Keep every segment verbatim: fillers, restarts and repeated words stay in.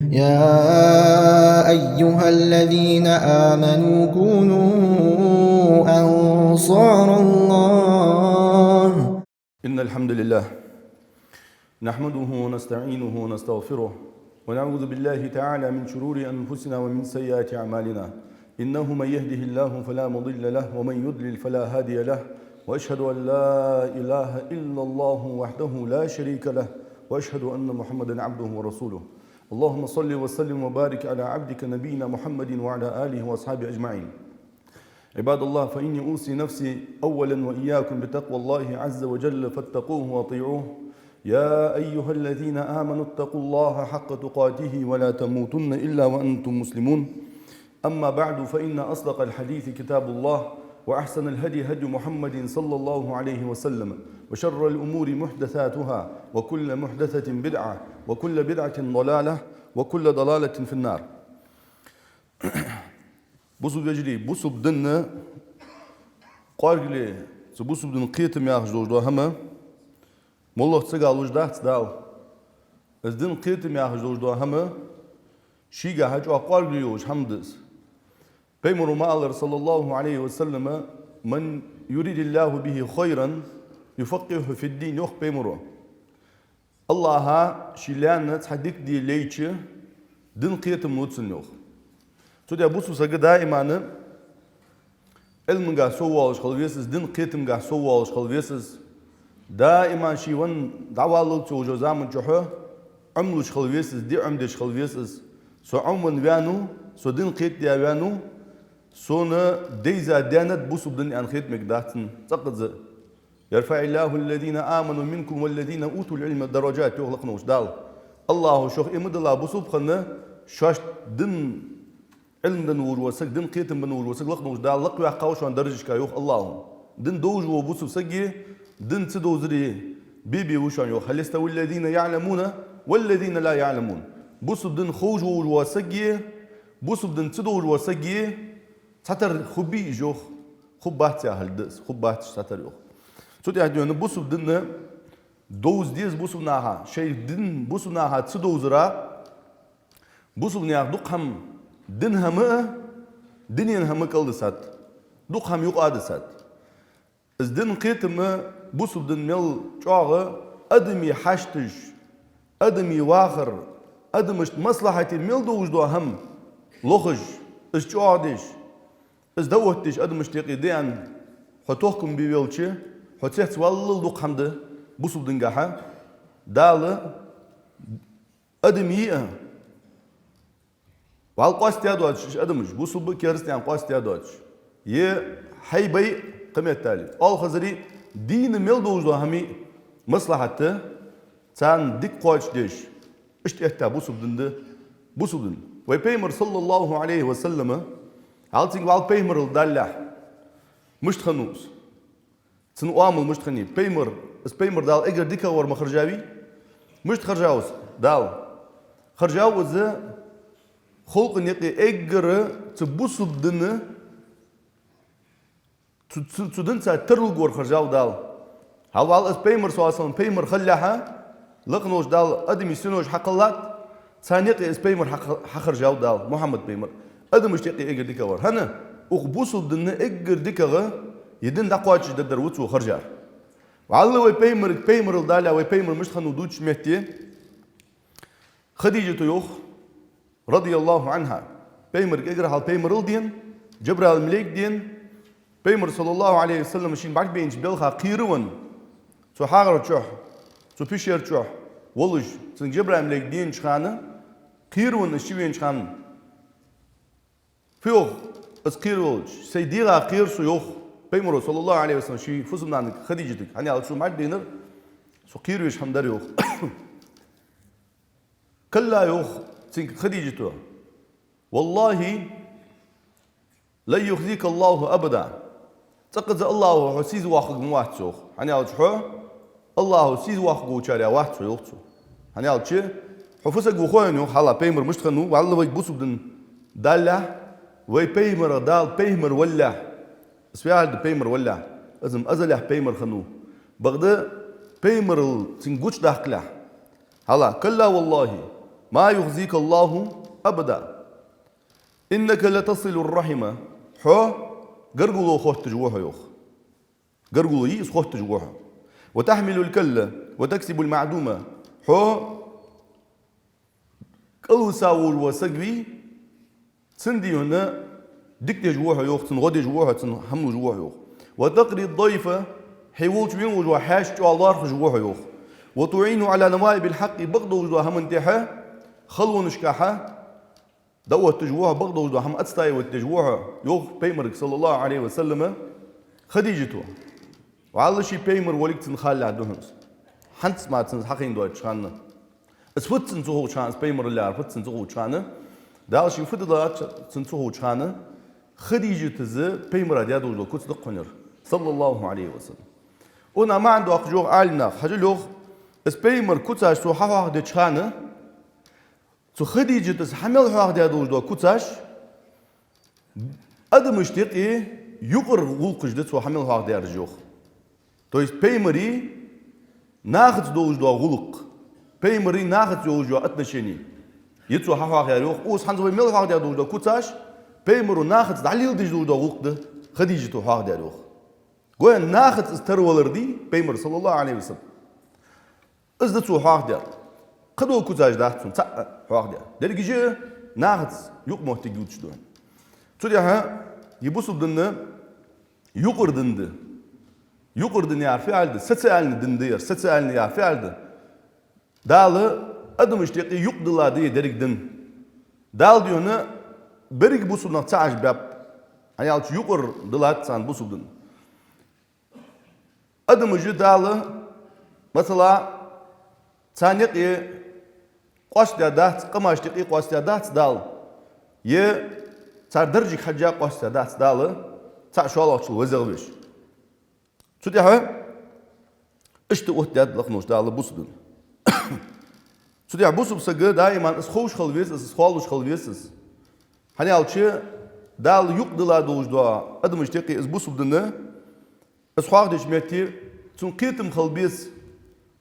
يا أيها الذين آمنوا كونوا أنصار الله. إن الحمد لله نحمده ونستعينه ونستغفره، ونعوذ بالله تعالى من شرور أنفسنا ومن سيئات أعمالنا. إنه من يهده الله فلا مضل له، ومن يضلل فلا هادي له. وأشهد أن لا إله إلا الله وحده لا شريك له، وأشهد أن محمدا عبده ورسوله. اللهم صل وسلم وبارك على عبدك نبينا محمد وعلى آله وأصحابه أجمعين. عباد الله، فإني أوصي نفسي أولا وإياكم بتقوى الله عز وجل، فاتقوه وأطيعوه. يا أيها الذين آمنوا اتقوا الله حق تقاته ولا تموتن إلا وأنتم مسلمون. أما بعد، فإن أصدق الحديث كتاب الله، وأحسن الهدي هدي محمد صلى الله عليه وسلم، وشر الأمور محدثاتها، وكل محدثة بدعة، وكل بدعة ضلالة، وكل ضلالة في النار. Бусалба вежарий, бусалба дина кӀоаргал, цу бусалба дина кхетам яхаш долаш дола хӀама, моллагӀа сага луш дац Дала. Из дина кхетам яхаш долаш дола хӀама, шийгахьа чӀоагӀа кӀоаргал йолаш хӀама да из. Пайхамара ма аллара, صلى الله عليه وسلم: من يرد الله به خيرا يفقهه في الدين, йоах Пайхамара. АллахӀа ший лаьна цхьа дика де лайча, дина кхетам лу цунна, йоах. Цудухьа бусалба саг даиман Ӏилмангахьа соввалаш хила веза из, дина кхетамгахьа соввалаш хила веза из. Даиман ше венна дӀаваллалца йолча заман чухь Ӏомалуш хила веза из, диъ Ӏомадеш хила веза из. Со Ӏомавенна ваьннав, со дина кхетадаь ваьннав, сона дайза даьннад бусалба дин аьнна хета мегаргдац цунна цӀаккха а. يرفع الله الذين آمنوا منكم والذين أوتوا العلم درجات, йоах лакха волча Дала. АллахӀа шух иман дилла бусалба хинна, шоашта дина Ӏилма денна волаш вола саг, дина кхетам бенна волаш вола саг лакха волча Дала лакхваьккхав шоана даржашка, йоах АллахӀа. Дин довзаш вола бусалба саг а, дин ца довзаре бе-бе ва шоана, йоах. هل يستوي الذين يعلمون والذين لا يعلمون. Бусалба дин ховш волаш вола саг а, бусалба дин ца довзаш вола саг а цхьатарра хургбий уж, йоах? Хургбац яхилга да из, хургбац уж цхьатарра, йоах. Цудухьа дена бусалба дин довза деза бусалба наха, шоай дин бусалба наха ца довзара, бусалба наьха дукха хӀама, дина хӀама а, дунен хӀама а кӀалдисад, дукха хӀама юкъадисад. Из дина кхетам бусалба дин мел чӀоагӀа, адаме хьашташ, адаме вахар, адамашта маслахьате мел довзаш дола хӀама лохаш, из чӀоагӀдеш, из дӀаоттадеш адамашта юкъе да аьнна хьо тохкам бе велча, хьо цецваллал дукха хӀама да бусалба дингахьа. Дала адам йиъа, вӀалла къоастадаь доацаш уж адамаш, бусалба а, кераста а аьнна къоастадаь доацаш, е хьай-бай а, кхыметтел оалхазарий, дийна мел довзаш дола хӀама йиъ, маслахьат, царна дика кхоачашдеш, иштта этта бусалба дин да, бусалба дин. Вай Пайхамар, صلى الله عليه وسلم, хьал цунга вӀалла пайхамарал далалехь, мишта хиннав из? Цун оамал мишта хиннай? Пайхамар, из пайхамар Дала эггара дикагӀа вар ма хержавий? Мишта хержав из Дала? Хержав из халкъа юкъе эггара цу бусалба дина, цу, цу, цу динца тарлургвар хержав Дала. Хьал вӀалла из Пайхамар, صلى الله عليه وسلم, пайхамар хилалехьа, лакха волча Дала адамий синош хьакхеллад, царна юкъе из пайхамар хьакх-, хьахержав Дала, Мухьаммад пайхамар. Адамашта юкъе эггара дикагӀа вар. ХӀана? Укх бусалба дина эггара дикагӀа, е дин дӀакхоачашдергдар ва цо хержар. ВӀалла вай пайхамарга пайхамарал далалехь, вай пайхамар мишта хиннав дувцача метте, Хадижата йоах, رضي الله عنها, пайхамарга эггара хьалха пайхамарал денна, Джабраил малейк денна, пайхамар, صلى الله عليه وسلم, шийна бӀаргабайнача балха кхеравенна, цу хьагӀар чу, цу пещера чу волаш, цунга Джабраил малейк денача хана, кхеравенна из чувенача хана, фу йоах из кхеравелча: «Сай дегӀа кхера со», — йоах пайхамара, صلى الله عليه وسلم, ший фусам-нанага Хадижатага, хӀана аьлча цо бӀаргабайнар, со кхеравеш хӀама дар, йоах. «كلا», — йоах цунга Хадижата, «والله لن يخزيك الله أبدا». ЦӀаккха а АллахӀа хьо сийза воаккхарг ма вац, йоах. ХӀана аьлча хьо АллахӀа сийза воаккхаргволчарех вац хьо, йоах цо. ХӀана аьлча хьо фу саг ва хой хьона, йоах, хьалха пайхамар мишта хиннав, вӀалла вайга бусалба дин далалехь, вай пайхамарах Дала пайхамар валалехь, из фу яхилга да, пайхамар валалехь, из-м азалехь пайхамар хиннав. Бакъда пайхамарал цунга гучадаккхалехь. Хьалха: «كلا والله ما يخزيك الله أبدا. إنك لتصل الرحم. Хьо гаргало хотташ ва хьо, йоах. Гаргало йий из хотташ ва хьо. وتحمل الكل وتكسب المعدوم. Хьо кӀалвиса волаш вола саг вий, цунна дийхьа дика деш ва хьо, йоах, цунна гӀо деш ва хьо, цунна хӀама луш ва хьо, йоах. وتقري الضيف. Хье волча вена волаш вола хьаьший чӀоагӀа лоархӀаш ва хьо, йоах. وتعين على نوائب الحق. Бакъдолаш дола хӀаман тӀехьа, халонашкахьа дӀаотташ ва хьо, бакъдолаш дола хӀама отстаивать деш ва хьо, йоах Пайхамарга, صلى الله عليه وسلم, Хадижата. ВаллахӀи, Пайхамар волга цунна хала лаьтта да хьона из. ХӀанз мара цунна хьахинна доацача хана, из фуд цунна ца ховча хана, из Пайхамар валар фуд цунна ца ховча хана, Дала ший фу диллад цунна ца ховча хана, Хадижата из Пайхамара даь долаш дола куц да-кх хьона ер, صلى الله عليه وسلم. Цун маӀан доаккхаш йоах Ӏалимнаха, хьажал, йоах, из Пайхамара куцаш цо хьахьоахадеча хана, цу Хадижата из хьа мел хьоахадаь долаш дола куцаш адамашта юкъе юкъара гӀулакхаш да цо хьа мел хьоахадаьраш, йоах. То есть Пайхамара нахаца долаш дола гӀулакх, Пайхамара нахаца йолаш йола отношени я цо хьахьоахаяьр, йоах. Укхаза хӀанз вай мел хьоахадаь долаш дола куцаш Пайхамара нахаца дӀалеладеш долаш дола гӀулакх да Хадижата хьоахадаьр, йоах. Гой, нахаца из тарвалар дий Пайхамара, صلى الله عليه وسلم. Из да цо хьоахадаьр. Кхыдола куцаш дац цун цаӀ хьоахадаьр. Деррига уж нахаца юкъамоттиг ювцаш да. Цудухьа ер бусалба ди юкъара ди да. Юкъара ди яхар фу аьлча да, социальни ди да ер, социальни яхар фу аьлча да. Дала адамашта юкъе юкъ дилла да ер деррига ди. Дала дийхьа беррига бусалба нах цаӀ Ӏаш баьб. ХӀана аьлча юкъара диллад царна бусалба ди. Адамаш Дала, масала, царна юкъе къоастадаь дац, къамашта юкъе къоастадаь дац Дала, е цар даржага хьежжа къоастадаь дац Дала, цаӀ шоллагӀчул везагӀа веш. Цудухьа иштта оттадаьд лакханаш Дала бусалба дина. Цудухьа бусалба саг даиман из ховш хила веза из, из кхоаллаш хила веза из. ХӀана аьлча Дала юкъ дилла долаш дола адамашта юкъе из бусалба ди, из хьоахадеча метте цунна кхетам хила беза.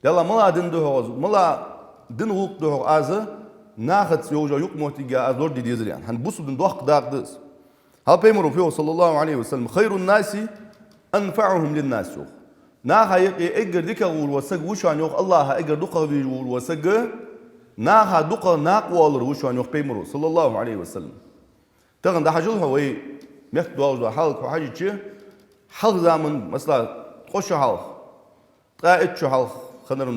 Даьла, малагӀа ди да-хьогӀ из, малагӀа дина гӀулакх да-хьогӀ аз, нахаца йолаш йола юкъамоттиг аз лораде дезар, яӀни. ХӀана бусалба дина доккха дакъа да из. Хьал Пайхамара фу йоах, صلى الله عليه وسلم: خير الناس أنفعهم للناس, йоах. Наха юкъе эггара дикагӀа волаш вола саг ва шоана, йоах, АллахӀа эггара дукхагӀа везаш волаш вола саг, наха дукхагӀа накъавоалар ва шоана, йоах Пайхамара, صلى الله عليه وسلم. Тахан дӀахьажал хьо вай мехка доагӀаш дола хьал хьо хьажача, хьалха заман, масала, ткъо шу хьалха, ткъаь итт шу хьалха хиннар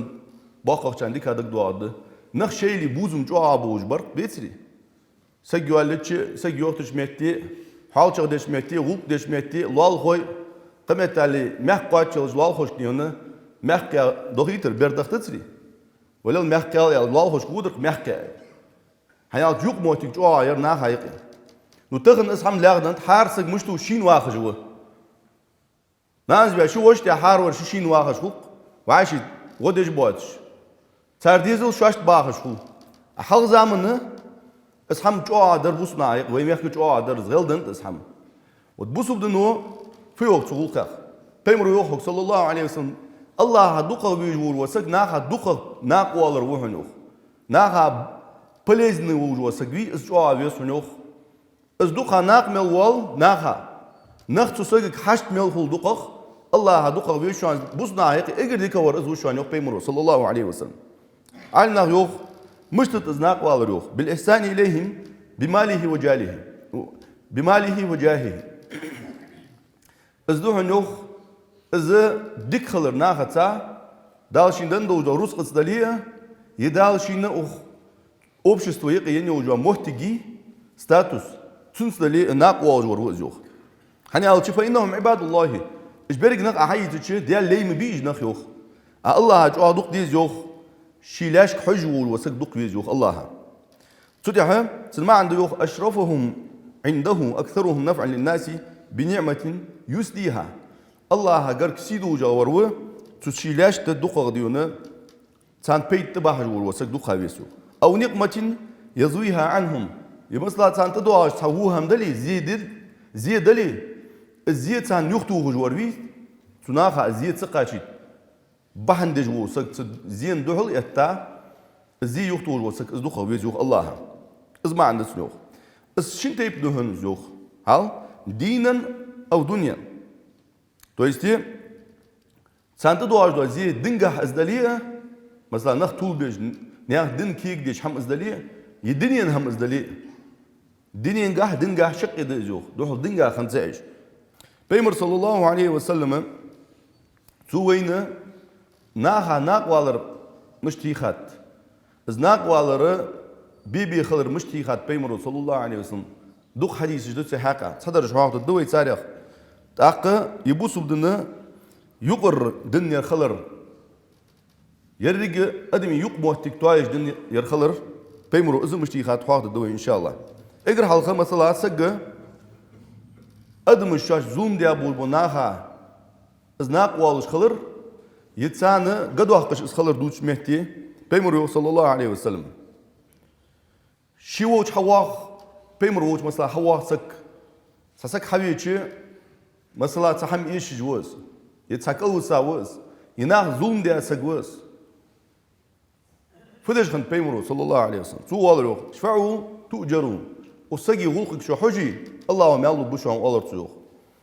боккхагӀчарна дика дагадоагӀаргда. Нах шоайла бувзам чӀоагӀа болаш бар-кх, бецарий? Саг йоалаеча, саг йохийтача метте, хьоалчагӀа деча метте, гӀулакх деча метте, лоалахой, кхыметтел мехка кхоаччалца лоалахошка дийхьа мехка дохийтар бер дахтацарий? Валлахӏи, мехка аьлча, лоалахошка водар-кх мехка. ХӀана аьлча юкъамоттиг чӀоагӀа яр наха юкъе. Ну, тахан из хӀама лаьгӀдант, хӀара саг мишта ва, шийна вахаш ва. Нанас ваь ши воша тӀехьа хӀара вар шийна вахаш хул-кх, вӀаший гӀо деш боацаш. Цар дезал шоашта бахаш хул. А хьалха заман из хӀама чӀоагӀа дар бусалба наха юкъе, вай мехка чӀоагӀа дар из, гӀелденнад из хӀама. Вот бусалба дино фу йоах цу гӀулакхех? Пайхамара йоах хьога, صلى الله عليه وسلم, АллахӀа дукхагӀа везаш волаш вола саг наха дукхагӀа накъавоалар ва хьона, йоах. Наха полезный волаш вола саг вий, из чӀоагӀа веза хьона, йоах. Из дукха накъа мел воал наха, нах цу сагага хьашт мел хул дукхагӀа, АллахӀа дукхагӀа веза шоана, бусалба наха юкъе эггара дикагӀвар из ва шоана, йоах Пайхамара, صلى الله عليه وسلم. Ӏалимнаха йоах, мишта да из накъавалар, йоах: بالإحسان إليهم بماله وجاهه. بماله وجاهه. Из да хьона, йоах, из дика хилар нахаца, Дала шийна денна долаш дола рузкъаца дале а, е Дала шийна укх общество юкъе енна йолаш йола моттиг, статус, цунца дале а, накъавоалаш вар ва из, йоах. ХӀана аьлча, فإنهم عباد الله. Уж беррига нах Ӏа хьаийцача, Даьла лай ма бий уж нах, йоах. А АллахӀа чӀоагӀа дукха деза, йоах. Ший лаьшка хьожаш волаш вола саг дукха веза, йоах, АллахӀа. Цу тӀехьа цун маӀан да, йоах: أشرفهم عنده أكثرهم نفعا للناس بنعمة يسديها. АллахӀа гарга сий долаш вар ва, цу ший лаьшта дукхагӀа дийхьа царна пайда тӀабахьаш волаш вола саг дукха веза, йоах. أو نقمة يزويها عنهم. Е, масала, царна тӀадоагӀаш цхьа во хӀама дале, зе дал-, зе дале, из зе царна юхатохаш вар вий, цу наха из зе ца кхачийта бахьан деш вола саг цу зена духьал этта, Из зе юхатохаш вола саг, из дукхагӀа веза, йоах АллахӀа. Из маӀан да цун, йоах. Из шин тайпа да хьона из, йоах. Хьал, دينا أو دنيا. То есть, царна тӀадоагӀаш дола зе динагахьа из дале а, масала, нах тувлабеш, наьха дин кегадеш хӀама из дале а, е дунен хӀама из дале а. Дуненгахьа, динагахьа шаккхе да из, йоах. Духхьал динагахьа хинна ца Ӏеш. Пайхамар, صلى الله عليه وسلم, цо вайна наха накъавалар мишта хьийхад, из накъавалар бе-бе хилар мишта хьийхад Пайхамаро, صلى الله عليه وسلم, дукха хьадисаш да цу хьакъехьа. Цхьадараш хьоахадергда вай царех. ТӀаккха из бусалба дин юкъара дин яр хилар, еррига адамий юкъмоттиг тоаеш дин яр хилар Пайхамаро из мишта хьийхад хьоахадергда вай, إن شاء الله. Эггара хьалха, масала, сага адамаша шоашта зулам даь болаш бола наха из накъавоалаш хилар, е царна гӀо доаккхаш из хилар дувцача метте Пайхамаро йоах, صلى الله عليه وسلم. Ше волча хьавоагӀа, Пайхамар волча, масала, хьавоагӀа саг. Цхьа саг хьавеча, масала, цхьа хӀама эшаш ва из, е цхьа кӀалвиса ва из, е наха зулам даь саг ва из. Фу деш хиннад Пайхамаро, صلى الله عليه وسلم? Цо оалар, йоах: اشفعوا تؤجروا. Укх сага гӀулакхага шо хьожий, АллахӀа маьл лургба шоана, оалар цо, йоах.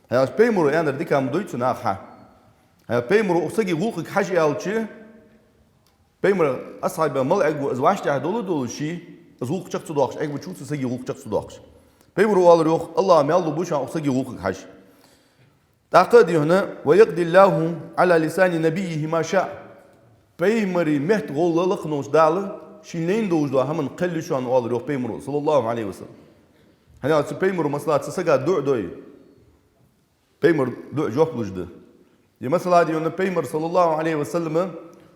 ХӀаьта Пайхамаро аьннар дика ма дий цу наха хьа. ХӀаьта Пайхамаро укх сага гӀулакхага хьажа аьлча, Пайхамара асхьабех мала Ӏергва, из вӀаштӀехьа дола а долаш, из гӀулакх чакх ца доаккхаш, Ӏергвача цу сага гӀулакх чакх ца доаккхаш. Пайхамаро оалар, йоах: АллахӀа маьл лургба шоана укх сага гӀулакхага хьажа. ТӀаккха, дий хьона, ويقضي الله على لسان نبيه ما شاء. Пайхамара меттагӀолла лакха волча Дала шийна лайна долаш дола хӀаман кхел я шоана, оалар, йоах, Пайхамаро, صلى الله عليه وسلم. ХӀана аьлча Пайхамаро, масала, цхьан сага дуӀа дой, Пайхамара дуӀа жоп луш да. Е, масала, дий хьона, Пайхамар, صلى الله عليه وسلم,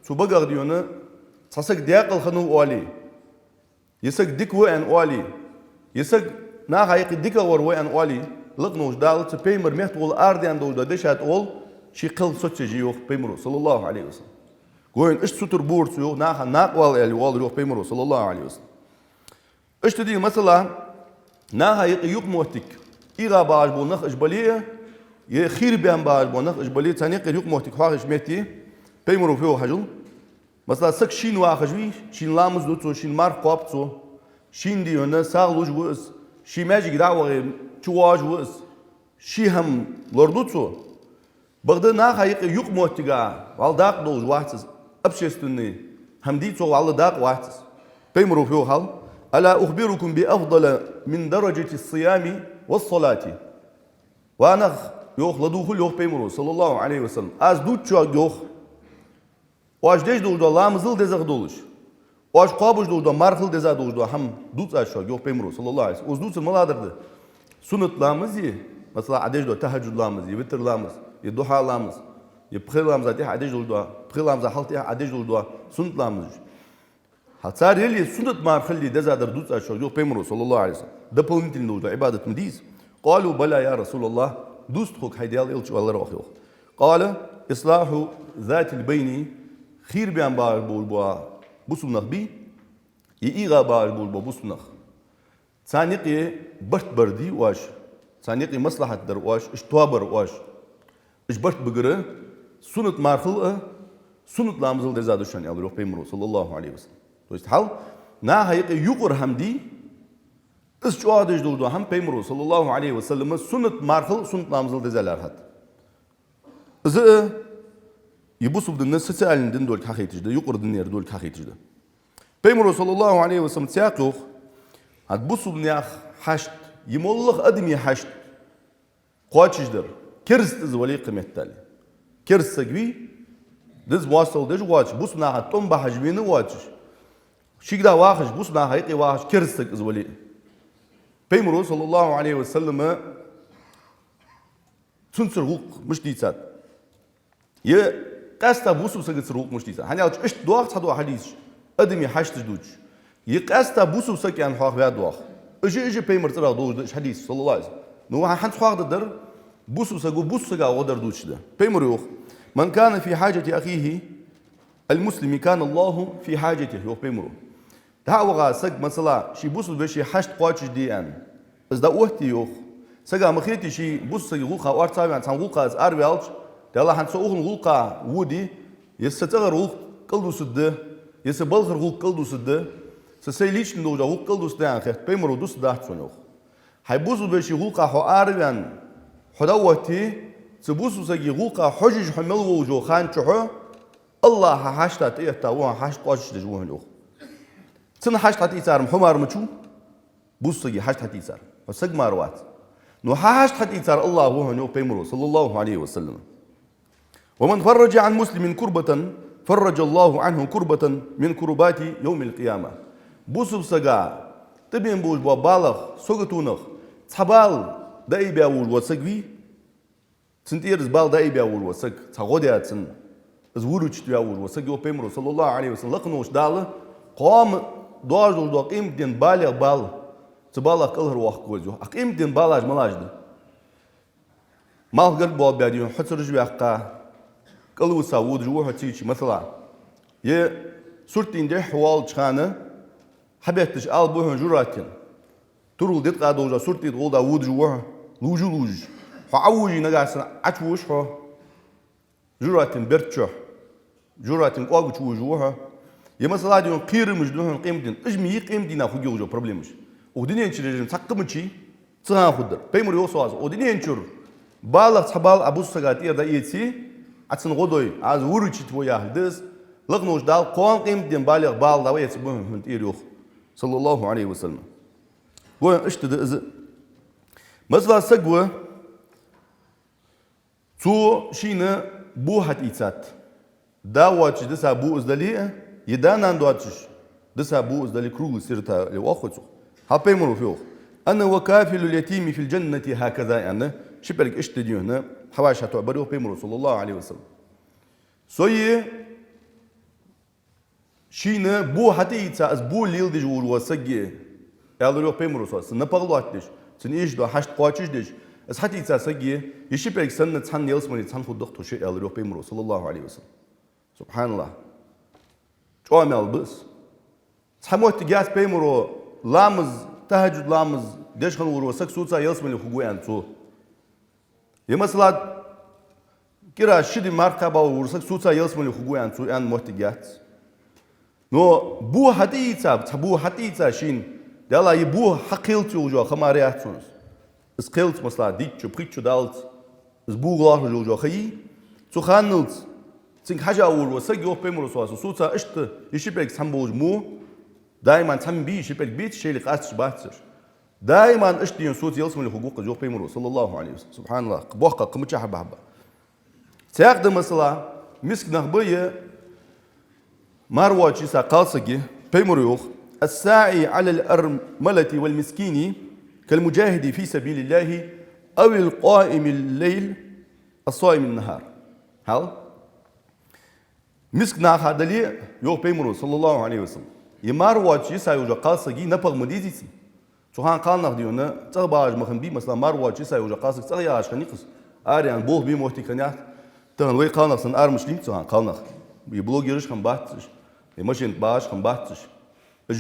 цу багах, дий хьона, цхьа саг даькъала хиннав оале, е саг дика ва аьнна оале, е саг наха юкъе дикагӀвар ва аьнна оале, лакха волча Дала цу Пайхамара меттагӀолла арадаьнна долаш дола дешаш тӀагӀолла ший кхел соцаеш я, йоах Пайхамаро, صلى الله عليه وسلم. Гой хьона, иштта сутара бора цо, йоах, наха накъавала аьле, оалар, йоах, Пайхамаро, صلى الله عليه وسلم. Иштта, дий хьона, масала, наха юкъе юкъмоттиг эгӀа багӀаш бола нах уж бале а, е хийра баьнна багӀаш бола нах уж бале а, царна юкъера юкъмоттиг хьоахавеча метте Пайхамаро фу йоах хьажал. Масала, саг шийна вахаш вий, шийна ламаз ду цо, шийна марха кхоаб цо, шийна, дий хьона, сагӀа луш ва из, ший маьждиге дӀа а вахе, чувоагӀаш ва из, ший хӀама лорадергда цо. Бакъда наха юкъе юкъмоттига вӀалла дакъа долаш вац из, общественный хӀама дий, цох вӀалла дакъа вац из. Пайхамаро фу йоах хьал: ألا أخبركم بأفضل من درجة الصيام والصلاة؟ Ва нах, йоах, ладувгӀал, йоах Пайхамаро, صلى الله عليه وسلم, аз дувц шуга, йоах, оаш деш долаш дола ламазал дезагӀа долаш, оаш кхоабаш долаш дола мархал деза долаш дола хӀама дувц аз шуга, йоах Пайхамаро, صلى الله عليه وسلم. Уж дувцар малагӀдар да? Суннат ламаз, масала, Ӏа деш дола тахӀажжуд ламаз, е витр ламаз, е духьа ламаз, е пхе ламаза тӀехьа Ӏа деш долаш дола, пхе ламаза хьалтӀехьа Ӏа деш долаш дола суннат ламазаш. ХӀаьта цар яле, суннат мархал дезадар дувц аз шуга, йоах Пайхамаро, صلى الله عليه وسلم. Дополнительно долаш дола Ӏибадат ма дий из. قالوا بلى يا رسول الله. Дувц тхога, хӀай Даьла Элча, оалар оаха, йоах. قال: إصلاح ذات البين. Хийра баьнна багӀаш бола бусалба нах бий, е эгӀа багӀаш бола бусалба нах. Царна юкъе барт бар дий оаш, царна юкъе маслахьат дар оаш, уж тоабар оаш. Уж барт бигар суннат мархал а, суннат ламазал деза да шоана, аьлар, йоах, Пайхамаро, صلى الله عليه وسلم. То есть хьал, наха юкъе юкъара хӀама дий, из чӀоагӀа деш долаш дола хӀама Пайхамаро, صلى الله عليه وسلم, суннат мархал а, суннат ламазал а деза лаьрхӀад. Из а из бусалба дин социальный дин долга хьахайташ да, юкъара дин яр долга хьахайташ да. Пайхамаро, صلى الله عليه وسلم, цхьаькха йоах: хӀанз бусалба наьха хьашт, е моллагӀа адамий хьашт кхоачашдар, кераста из вале а, кхы меттел. Кераста саг вий, деза моастагӀал деш а воацаш, бусалба наха тӀом бахьаш вена а воацаш, шийгара вахаш, бусалба наха юкъе вахаш, кераста саг из вале а. Пайхамаро, صلى الله عليه وسلم, цунцара гӀулакх мишта дийцад? Е къаьстта бусалба сагацара гӀулакх мишта дийцад? ХӀана аьлча, иштта доагӀа цхьадола хьадисаш, адамий хьашташ дувцаш. Е къаьстта бусалба саг аьнна хьоахаваь доагӀа. Уж а, уж а Пайхамара цӀерагӀа долаш да уж хьадисаш, صلى الله عليه وسلم. Ну, хӀанз хьоахадергдар, бусалба саго бусалба сага гӀо дар дувцаш да. Пайхамаро йоах: من كان في حاجة أخيه المسلم كان الله في حاجته, йоах Пайхамаро. ДӀа а ваха саг, масала, ший бусалба веший хьашт кхоачашде аьнна, из дӀаотте, йоах. Сага ма хете, ший бусалба сага гӀулакха орцагӀваьнна, цхьан гӀулакха из араваьлча, Даьла, хӀанз со укхун гӀулакха воде, е са цӀагӀара гӀулакх кӀалдусаргда, Е са балхара гӀулакх кӀалдусаргда, са сай личный долча гӀулакх кӀалдусаргда аьнна хетта, пайхамаро дусаргдац хьона, йоах. Хьай бусалба веший гӀулакха хьо араваьнна, хьо дӀаотте, цу бусалба сага гӀулакха хьожаш хьо мел волча хан чухь, АллахӀа хьашта тӀаэтта ва хьона, хьашт кхоачашдеш ва хьона, йоах. Цун хьашт хьатӀаийцар-м хьо мара ма вий, бусалба сага хьашт хьатӀаийцар. Хьо саг мара вац. Но хьа хьашт хьатӀаийцар АллахӀ ва хьона, йоах пайхамаро, صلى الله عليه وسلم. ومن فرج عن مسلم كربة فرج الله عنه كربة من كربات يوم القيامة. Бусалба сага тӀабена болаш бола балех, саготонах цхьа бала дӀаайбаь волаш вола саг вий, цун тӀера из бала дӀаайбаь волаш вола саг, цхьа гӀо даь цунна, из выручить ваь волаш вола саг, йоах пайхамаро, صلى الله عليه وسلم, лакха волча Дала кхоана доагӀаш долча къематдийнахьа балех бала, цу балах кӀалхарвоаккхаргва из, йоах. А къематдийнахьа балаш малаш да? Малх гарга болабаь, дий хьона, хьо цараш ваьккха, кӀалвиса водаш ва хьо цигача, масала. Е суртдийнахьа хьо воаллача хана, хьабетташ ала ба хьона журатин. Турал диткъа долча суртдийнахьа гӀолла водаш ва хьо, лувш-лувш. Хьо Ӏовужий, нагахьа санна Ӏочувуш хьо журатин берда чу, журатин кӀоага чу вувш ва хьо. Е масала, дий хьона, кхерамаш да хьона къематдийнахьа. Уж ма йий къематдийнахьа хургйолаш йола проблемаш. Укх дунен чура уж цхьаккха ма йий, цу хана хургдар. Пайхамаро йоах, صلى الله عليه وسلم, укх дунен чура балех цхьа бала Ӏа бусалба сага тӀера дӀаэце, Ӏа цунна гӀо дой, Ӏа из выручить вой яхилга да из. Лакха волча Дала кхоана къематдийнахьа балех бала дӀаэцаргба хьона хьона тӀера, йоах, صلى الله عليه وسلم. Гой, иштта да из. Масала, саг ва, цо шийна бо хьатӀаийцад. Да воацаш диса бо из дале а, е да-нана доацаш диса бо из дале, круглый сирота оал цох. Хьал пайхамаро фу йоах: «أنا وكافل اليتيم في الجنة هكذا», аьнна, ши пӀелг иштта, дий хьона, хьавӀашагӀтоабир, йоах пайхамаро, صلى الله عليه وسلم. Со е шийна бо хьатӀаийца, из бо леладеш волаш вола саг е, аьлар, йоах пайхамаро, صلى الله عليه وسلم, цун напагӀа лоаттадеш, цун эшаш дола хьашт кхоачашдеш, из хьатӀаийца саг е, е ши пӀелг санна цхьана ялсмале цхьана хургда-кх тхо шоай, аьлар, йоах пайхамаро, صلى الله عليه وسلم. سبحان الله. ЧӀоагӀа маьл ба из. Цхьа моттиг яц пайхамаро ламаз, тахӀажжуд ламаз деш хинна волаш вола саг соца ялсмале хургва аьнна цо. Е масала, кӀира ши ди марха кхаьба волаш вола саг соца ялсмале хургва аьнна цо аьнна моттиг яц. Но бо хьатӀаийца, цхьа бо хьатӀаийца шийна, Даьла, е бо хьакхеллалца йолаш йола ха мара яц хьона из. Из кхеллалца, масала, дийтта шу, пхийтта шу даллалца, из бо лоархӀаш йолаш йола ха йий, цу ханналца цунга хьежа волаш вола саг, йоах пайхамаро, صلى الله عليه وسلم, соца иштта е ши пӀелг цхьана болаш мо, даиман цхьана бий, ши пӀелг беций, шоайла къаьсташ бац уж. Даиман иштта, дий хьона, соца ялсмале хургва-кх из, йоах пайхамаро, صلى الله عليه وسلم. سبحان الله. Боккха кхы мичахьа бахьа ба. Цхьаькха да, масала, миска нах ба е мара воацаш йиса кхалсаг е. Пайхамаро йоах: «الساعي على الأرملة والمسكين كالمجاهد في سبيل الله أو القائم الليل الصائم النهار». Хьал? Миска наха дале, йоах пайхамаро, صلى الله عليه وسلم, е мара воацаш йиса йолаш йола кхалсаг е, напагӀа ма дезий цун. Цу хана кхалнах, дий хьона, цӀагӀа багӀаш ма хиннабий, масала, мара воацаш йиса йолаш йола кхалсаг цӀагӀа ягӀаш хиннай-кх из. Араяьнна болх бе моттиг хиннаяц. Тахан вай кхалнах санна, арабаьннача лийннай цу хана кхалнах. Е блогераш хиннабац уж, е машен тӀа багӀаш хиннабац уж. Уж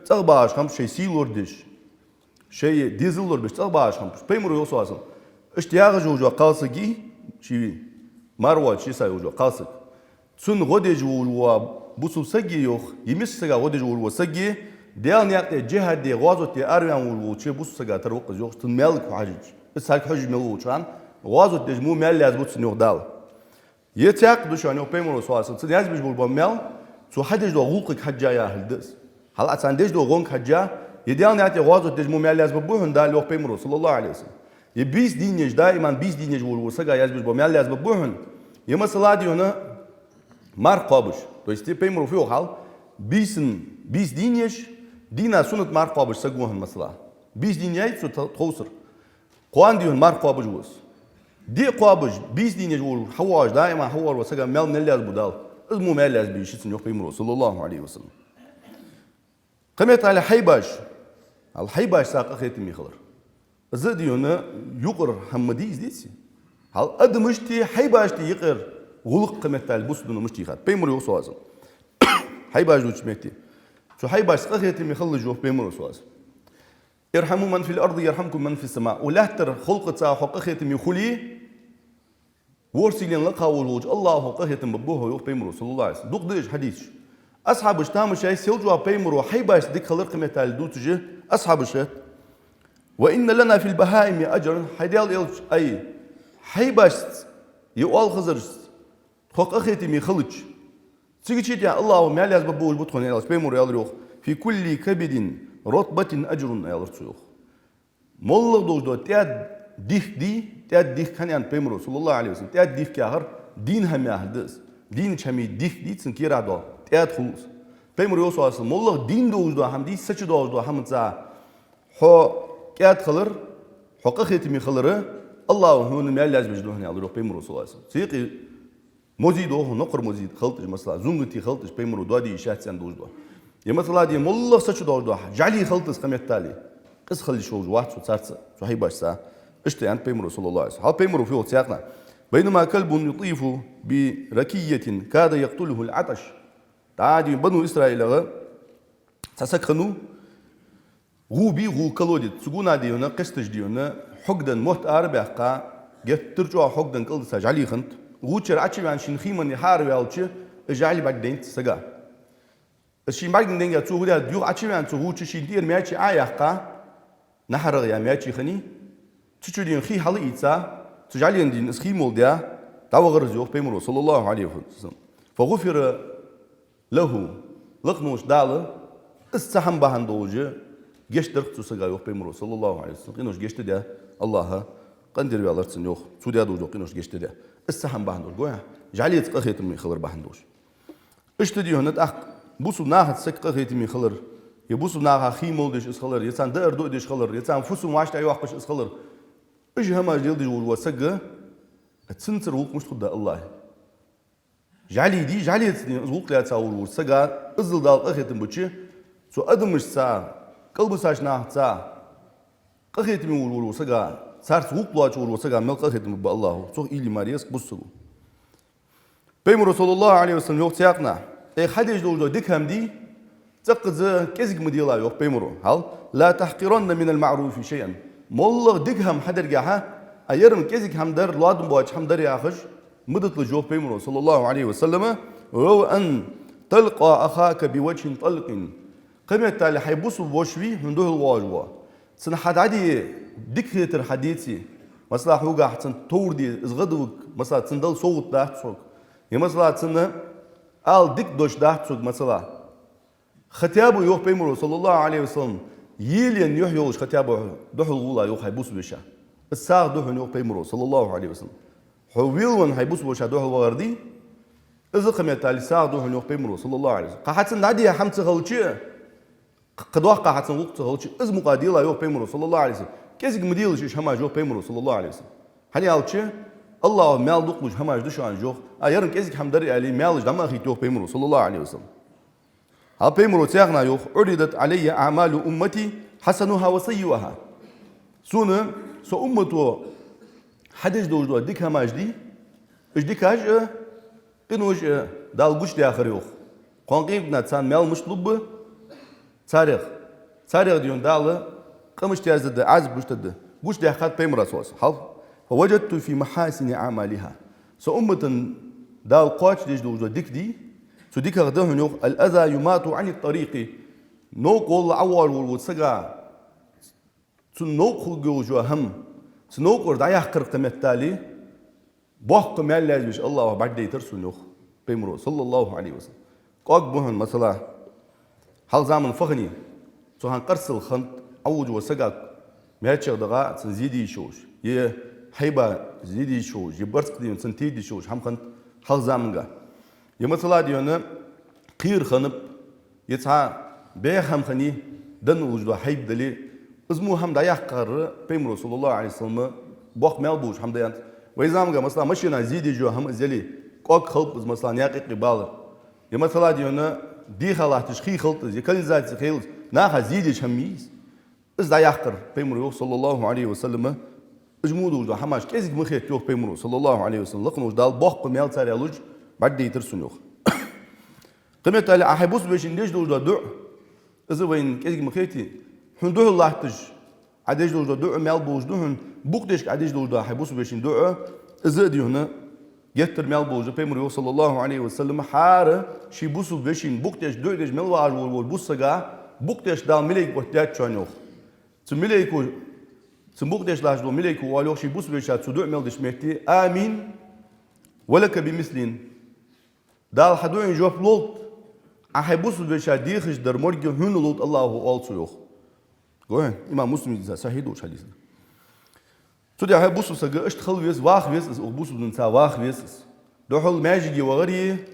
цӀагӀа багӀаш хиннаб шоай сий лорадеш, шоай дезал лорабеш цӀагӀа багӀаш хиннаб уж. Пайхамаро йоах, صلى الله عليه وسلم, иштта ягӀаш йолаш йола кхалсаг е, ший мара воацаш йиса йолаш йола кхалсаг, цунна гӀо деш волаш вола бусалба саг е, йоах, е миска сага гӀо деш волаш вола саг е, Даьла наькъа тӀа джихӀад де, гӀазот де араваьнна волаш волча бусалба сага тара ва-кх из, йоах, цун маьлага хьо хьежача. Из саг хьожаш мел волча хана гӀазот деш мо маьл язбу цунна, йоах Дала. Е цхьаькха да шоана, йоах пайхамаро, صلى الله عليه وسلم, цунна язбеш бола маьл, цо хьадеш дола гӀулакхага хьежжа яхилга да из. Хьал Ӏа царна деш дола гӀонга хьежжа, е Даьла наькъа тӀа гӀазот деш мо маьл язбергба хьона Дала, йоах пайхамаро, صلى الله عليه وسلم. Е бийса дийнаш, даиман бийса дийнаш волаш вола сага язбеш бола маьл язбергба хьона. Е масала, дий хьона, марха кхоабаш. То есть, е пайхамаро фу йоах хьал? Бийсан, бийса дийнаш, дийнахьа суннат марха кхоабаш саг ва хьона, масала. Бийса дийнай цо тхо-, тховсара. Кхоана, дий хьона, марха кхоабаш ва из. Ди кхоабаш, бийса дийнаш волаш, хьавоагӀаш, даиман хьавоагӀаш вола сага маьл мел язбу Дала, из мо маьл язбе йиш я цунна, йоах пайхамаро, صلى الله عليه وسلم. Кхыметтел хьайбаш. Хьал хьайбашца къахетаме хилар. Из, дий хьона, юкъара хӀама ма дий из, деций? Хьал адамашта, хьайбашта юкъара гӀулакх кхыметтел бусалба дино мишта я хетт. Пайхамаро йоах, صلى الله عليه وسلم. Хьайбаш долча метте. Цу хьайбашца къахетаме хилалаш, йоах пайхамаро, صلى الله عليه وسلم. «ارحموا من في الأرض يرحمكم من في السماء». Укх лаьттара халкъаца хьо къахетаме хуле, ворхӀ сийлен лакха волаш волча АллахӀа хьох къахетам бергба хьох, йоах пайхамаро, صلى الله عليه وسلم. Дукха да уж хьадисаш. Асхьабаш тамашийна, селча пайхамара хьайбашца дика хилар кхы меттел дувцаш, асхьабаша: «وإن لنا في البهائم أجرا», хӀай Даьла элча, ай, хьайбашца, е оалхазарашца тхо къахетаме хилча, цига чу тӀехьа АллахӀа маьл язбергболаш ба тхона, аьлча, пайхамара аьлар йоах: «في كل كبد رطبة أجر», аьлар цо йоах. МоллагӀа долаш дола тӀаьда дихк дий, тӀаьда дихк хӀана аьннад пайхамара, саллаллахӀу Ӏалайхи ва саллам, тӀаьда дихк яхар дийна хӀама яхар да из. Дийнача хӀаман дихк дий, цун кера дола тӀаьда хул из. Пайхамара йоах, саллаллахӀу Ӏалайхи ва саллам, моллагӀа дийна долаш дола хӀама дий, сача долаш дола хӀама цу хьо кӀаьда хилар, хьо къахетаме хилар, АллахӀа хьона маьл язбеш да хьона, аьлар йоах пайхамара, саллаллахӀу Ӏалайхи ва саллам. Цу юкъе мозе да хьона, нокхар мозе хилийта, масала, зунгати хилийта, пайхамара доаде йиш яц аьнна долаш дола. Е, масала, де моллагӀа сача долаш дола, жӀали хилийта из кхы меттел. Къиза хила йиш йолаш вац цо царца, цу хьайбашца. Иштта аьннад пайхамара, саллаллахӀу Ӏалайхи ва саллам. ХӀаьта пайхамара фу йоах цу хьакъехьа: «بينما كلب يطيف بركية كاد يقتله العطش». ТӀаккха де хьона Бану ИсраилегӀа цхьа саг хиннав, гӀув бий, гӀув, колодец, цу гуна де хьона, кхесташ де хьона, хьогденна мотт ара а баьккха, геттара чӀоагӀа хьогденна кӀалдиса жӀали хиннад. ГӀувчара Ӏочуваьнна шийна хий манна хьаараваьлча, из жӀали бӀаргадайнад цу сага. Из шийна бӀаргадайнна денга цо хӀу даьд, юха Ӏочуваьнна цу гӀувча шийна тӀера маьчи Ӏо а яьккха, наьхарагӀа яь маьчи хиннай, цу чу де хьона хий хьалаийца, цу жӀалена де хьона из хий молдаь, дӀавахар из, йоах пайхамара, саллаллахӀу Ӏалайхи ва саллам. «فغفر له», лакхаволча Дала из цхьа хӀама бахьан долаш гешт даьд цу сага, йоах пайхамара, саллаллахӀу Ӏалайхи ва саллам. Къинош гешт даьд АллахӀа, къинтӀера ваьлар цунна, йоах, цо даь долаш дола къинош гешт даьд. Из цхьа хӀама бахьан долаш, гой хьона, жӀалеца къахетаме хилар бахьан долаш. Иштта де хьона тӀаккха бусалба нахаца саг къахетаме хилар, е бусалба наха хий молдеш из хилар, е царна даар дуадеш хилар, е царна фусам-вӀаштӀехьа йоаккхаш из хилар. Уж хӀамаш леладеш волаш вола саг, цунцара гӀулакх мишта хургда АллахӀа? ЖӀали дий, жӀалеца де хьона из гӀулакх лаьца волаш волча сага, иззал Дала къахетам бича, цу адамашца, кӀалбисача нахаца къахетаме волаш волча сага, царца гӀулакх лоацаш волаш волча сага мел къахетам бергба АллахӀа, цох уйла е ма реза бусалба саго. Пайхамара, саллаллахӀу Ӏалайхи ва саллам, йоах цу хьакъехьа: «Ай, хьадеш долаш дола дика хӀама дий, цӀаккха из кӀезига ма делахь», йоах пайхамара. ХӀа? «لا تحقرن من المعروف شيئا». МоллагӀа дика хӀама хьадергахьа, а, ер-м кӀезига хӀама дар, лоадам боацаш хӀама дар яхаш ма диталаш, йоах пайхамара, саллаллахӀу Ӏалайхи ва саллам. «ولو أن تلقى أخاك بوجه طلق». Кхы меттел хьай бусалба воша вий хьона духьал воагӀаш вола, цунна хьа дӀаде дика хетар хьа деце, масала, хьогахьа цунна товр де, из гӀадвига, масала, цунна дала совгӀат дац хьога, е, масала, цунна ала дика дош дац хьога, масала. Хатаба, йоах пайхамара, саллаллахӀу Ӏалайхи ва саллам, елаенна юхь йолаш хатаба духьал гӀолахь, йоах, хьай бусалба воша. Из сагӀа да хьона, йоах пайхамара, саллаллахӀу Ӏалайхи ва саллам. Хьо велавенна хьай бусалба воша духьал вахар дий, из кхы меттел сагӀа да хьона, йоах пайхамара, саллаллахӀу Ӏалайхи ва саллам. Кхы хьа цунна дӀаде хӀама ца хилча, кхы доккха хьа цунна гӀулакх ца хилча, из мукъа делахь, йоах пайхамара, саллаллахӀу Ӏалайхи ва саллам. КӀезига ма делаш уж хӀамаш, йоах пайхамара, саллаллахӀу Ӏалайхи ва саллам. ХӀана аьлча, АллахӀа маьл дукха луш хӀамаш да шоана, йоах. А, ер-м кӀезига хӀама дар аьле, маьлаш дӀа ма хетта, йоах пайхамара, саллаллахӀу Ӏалайхи ва саллам. ХӀа, пайхамара цу хьакъехьа йоах: «عرضت علي أعمال أمتي حسنها وسيئها». Сона са уммато хьадеш долаш дола дика хӀамаш дий, уж дикаш а, къинош а Дала гучадаьхар, йоах. Кхоана къематдийнахьа царна маьл мишта лургба, царех, царех де хьона Дала къа мишта яздаргда, Ӏазап мишта дергда, гучадаьккхад пайхамара, саллаллахӀу Ӏалайхи ва саллам. «فوجدت في محاسن أعمالها». Са уммата Дала кхоачашдеш долаш дола дика дий, цу диках да хьона, йоах: «الأذى يماط عن الطريق». Новкъа гӀолла ӀовоагӀаш волаш волча сага цунна новкъа хургйолаш йола хӀама, цу новкъара дӀаяккхар кхы меттел, боккха маьл язбеш АллахӀа бӀаргадайтар сона, йоах пайхамара, саллаллахӀу Ӏалайхи ва саллам. КӀоаг ба хьона, масала, хьалха заман фахани, цу хана къарсал хиннад, ӀовоагӀаш волча сага маьчех дагӀа цунна зе де йиш йолаш, е хьайба зе де йиш йолаш, е барзкъа де хьона цунна тийда йиш йолаш хӀама хиннад хьалха заманга. Е, масала, де хьона кхера хиннаб, е цхьа бӀеха хӀама хиннай, денна уллаш дола хьайба дале, из мо хӀама дӀаяккхар пайхамара, саллаллахӀу Ӏалайхи ва саллам, боккха маьл болаш хӀама да аьннад. Вай заманга, масала, машена зе деш йола хӀама из яле, кӀоаг хилба из, масала, наькъа юкъе балар. Е, масала, де хьона дийха латташ хий хилда из, е канализаци хилда из, наха зе деш хӀама мий из? Из дӀаяккхар пайхамара, йоах, саллаллахӀу Ӏалайхи ва саллам. Уж мо долаш дола хӀамаш кӀезига ма хетта, йоах пайхамара, саллаллахӀу Ӏалайхи ва саллам, лакхаволча Дала боккха маьл царех луш бӀаргадайтар сона, йоах. Кхы меттел Ӏа хьай бусалба вешийна деш долаш дола дуӀа, из вайна кӀезига ма хетий. Хьона духьал латташ Ӏа деш долаш дола дуӀа маьл болаш да хьона, букъ дешка Ӏа деш долаш дола хьай бусалба вешийна дуӀа, из а, де хьона, Геттара маьл болаш да, Пайхамара йоах, صلى الله عليه وسلم, хӀара ший бусалба вешийна букъ тӀа деш, дуӀа деш мел вагӀаш волча бусалба сага букъ тӀа Дала малейк оттадаьд шоана, йоах. Цу малейко, цу букъ тӀа латташ долча малейко оал, йоах, ший бусалба вешийна цо дуӀа мел деча метте: «آمين ولك بمثل». Дала хьа дуӀайна жоп лолда, Ӏа хьай бусалба вешийна дехаш дар морг хьона лолда, АллахӀа, оал цо, йоах. Гой хьона, имам Муслима дийца сахьихь долча хьадиса да. Цудухьа бусалба саг иштта хила веза, ваха веза из, укх бусалба динца ваха веза из. Духхьал маьждиге вахари,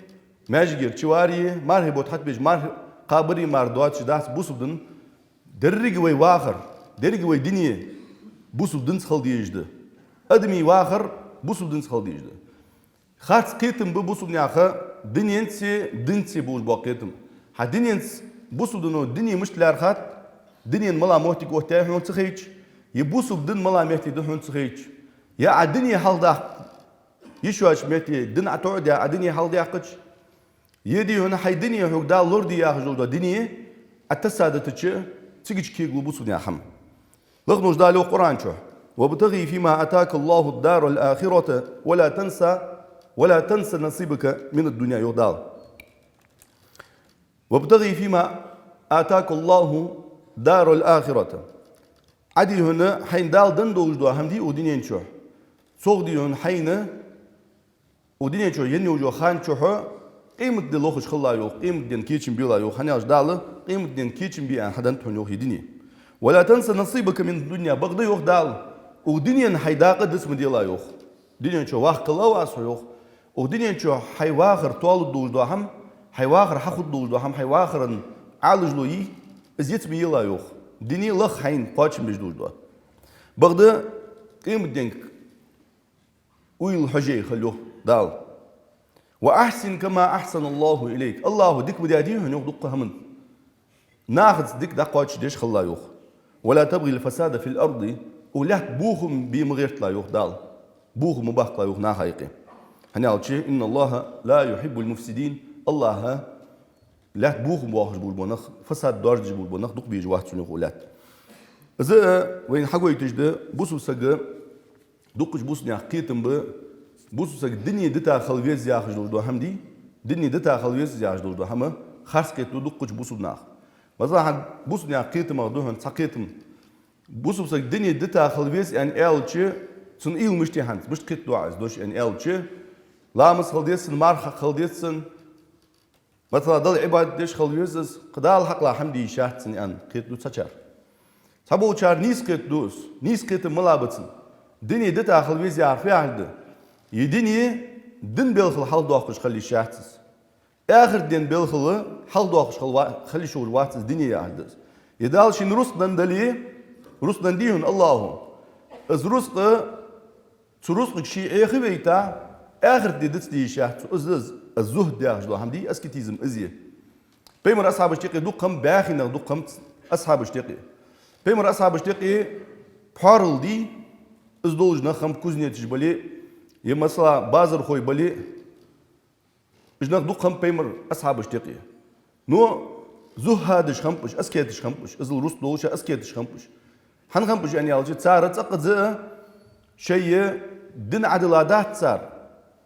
маьждигера чу вари, мархий бутт хьатӀабеш, марха кхабари мара доацаш дац бусалба дин. Деррига вай вахар, деррига вай дуне бусалба динца хила дезаш да. Адамий вахар бусалба динца хила дезаш да. Харц кхетам ба бусалба наьха дуненцеи динцеи болаш бола кхетам. Хьа дуненца, бусалба дино дуне мишта лаьрхӀад, дунен малагӀа моттиг оттаяьй хьона ца хайча, е бусалба дин малагӀа метте да хьона ца хайча, е Ӏа дуне хьалхадаккха йиш йолча метте дин Ӏа тоӀадаь, Ӏа дуне хьалхадаьккхача, е дий хьона хьай дуне хьога Дала лораде яхаш долаш дола дуне Ӏа тасса дитача, цига чу кегалу бусалба наьха хӀама. Лакхе волча Дала йоах Къуръан чу: «وابتغ فيما آتاك الله الدار الآخرة ولا تنس، ولا تنس نصيبك من الدنيا», йоах Дала. «وابتغ فيما آتاك الله الدار الآخرة». Ӏа дий хьона хьайна Дала денна долаш дола хӀама дий укх дунен чу. Цох дий хьона хьайна укх дунен чу енна йолча хана чухь къематди лохаш хила, йоах, къематден кечам бе, йоах, хӀана аьлча Дала къематден кечам бе аьнна хьаденнад хьона, йоах, ер дуне. «ولا تنس نصيبك من الدنيا», бакъда, йоах Дала, укх дунен хьай дакъа диц ма делахь, йоах. Дунен чу ваха кхелла ва Ӏа, йоах. Укх дунен чу хьай вахар тоалургдолаш дола хӀама, хьай вахар хьахургдолаш дола хӀама, хьай вахарна Ӏалашо йий, из йиц ма елахь, йоах. Дуне лаха хьайна кхоачам беш долаш дола. Бакъда къематденга уйла хьожаш хила, йоах Дала. «وأحسن كما أحسن الله إليك». АллахӀа дика ма даьдий хьона, йоах, дуккха хӀаман. Нахаца дика дӀакхоачашдеш хила, йоах. «ولا تبغ الفساد في الأرض». Укх лаьтта бохам бе ма гӀерталахь, йоах Дала. Бохам ма баккхалахь, йоах, наха юкъе. ХӀана аьлча: «إن الله لا يحب المفسدين». АллахӀа лаьтта бохам боахаш болаш бола нах, фасад доаржадеш болаш бола нах дукха безаш вац цунах укх лаьтта. Из, э, вайна хьагойташ да, бусалба сага, дуккхача бусалба наьха кхетам ба, бусалба саг дуне дита хила веза яхаш долаш дола хӀама дий, дуне дита хила веза яхаш долаш дола хӀама харц кхетаду дуккхача бусалба наха. Масала, хӀанз бусалба наьха кхетамах да хьона цхьа кхетам. Бусалба саг дуне дита хила веза аьнна аьлча, цун уйла мишта я хӀанз, мишта кхетаду Ӏа из дош аьнна аьлча, ламаз хила деза цун, марха хила деза цун, масала, Далла Ӏибадат деш хила веза из, кхы Дала хьакъехьа хӀама де йиш яц цунна аьнна кхетаду цхьачар. Цхьаболчар нийса кхетаду из. Нийса кхетам малагӀа ба цун? Дуне дита хила веза яхар фу яхилга да? Ер дуне дина белхал хьалхадоаккхаш хила йиш яц из. Ахартден белхал хьалхадоаккхаш хила ва-, хила йиш йолаш вац из дуне яхилга да из. Ер Дала шийна рузкъа денна дале, рузкъа денна дий хьона АллахӀа. Из рузкъа Цу рузкъага ше Ӏеха а вайта, ахарта де диц де йиш яц цо, из да из, аз-зухд яхаш дола хӀама дий, аскетизм из я. Пайхамара асхьабашта юкъе дукха хиннаб, баьхий нах дукха хиннаб асхьабашта юкъе. Пайхамара асхьабашта юкъе пхьорал дий, из долаш нах хиннаб, кузнецаш бале, е, масала, базархой бале, уж нах дукха хиннаб Пайхамара асхьабашта юкъе. Но зухӀадаш хиннаб уж, аскеташ хиннаб уж, иззал рузкъа долаш аскеташ хиннаб уж. ХӀана хиннаб уж аьнна аьлча, цар цӀаккха а шоай дин Ӏодилла дац цар,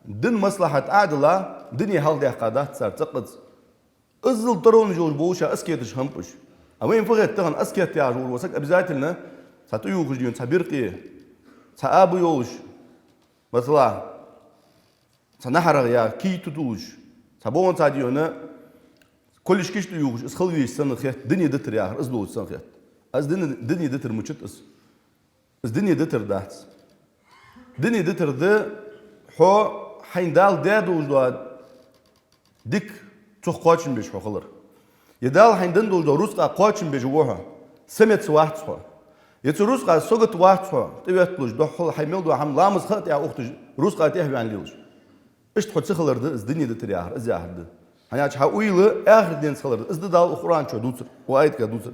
дина маслахьат Ӏодилла, дуне хьалхадаьккха дац цар цӀаккха а. Иззал таронаш йолаш болаш аскеташ хиннаб уж. А вайна фу хет тахан, аскет яхаш вола саг обязательно цхьа тӀаювхаш дий хьона цхьа биркъе, цхьа аба йолаш, масала, цхьа нахьарах я кий тутулаш, цхьа богӀанца дий хьона колешкаш тӀаювхаш, из хила везаш санна хет, дуне дитар яхар из долаш санна хет. Из дуне, дуне дитар мичад из? Из дуне дитар дац. Дуне дитар да хьо хьайна Дала даь долаш дола дика цох кхоачам беш хьо хилар. Е Дала хьайна денна долаш дола рузкъа кхоачам беш ва хьо, самаца вац хьо. Е цу рузкъа сагота вац хьо, тӀаветталуш, духхьал хьай мел дола хӀама, ламаз ха а тӀехьа ухийташ, рузкъа тӀехьа ваьнна лелаш. Иштта хьо ца хилар да из дуне дитар яхар, из яхар да. ХӀана аьлча хьа уйла ахартденца хилар да. Из да Дала укх Къуръан чу дувцар, укх аятага дувцар.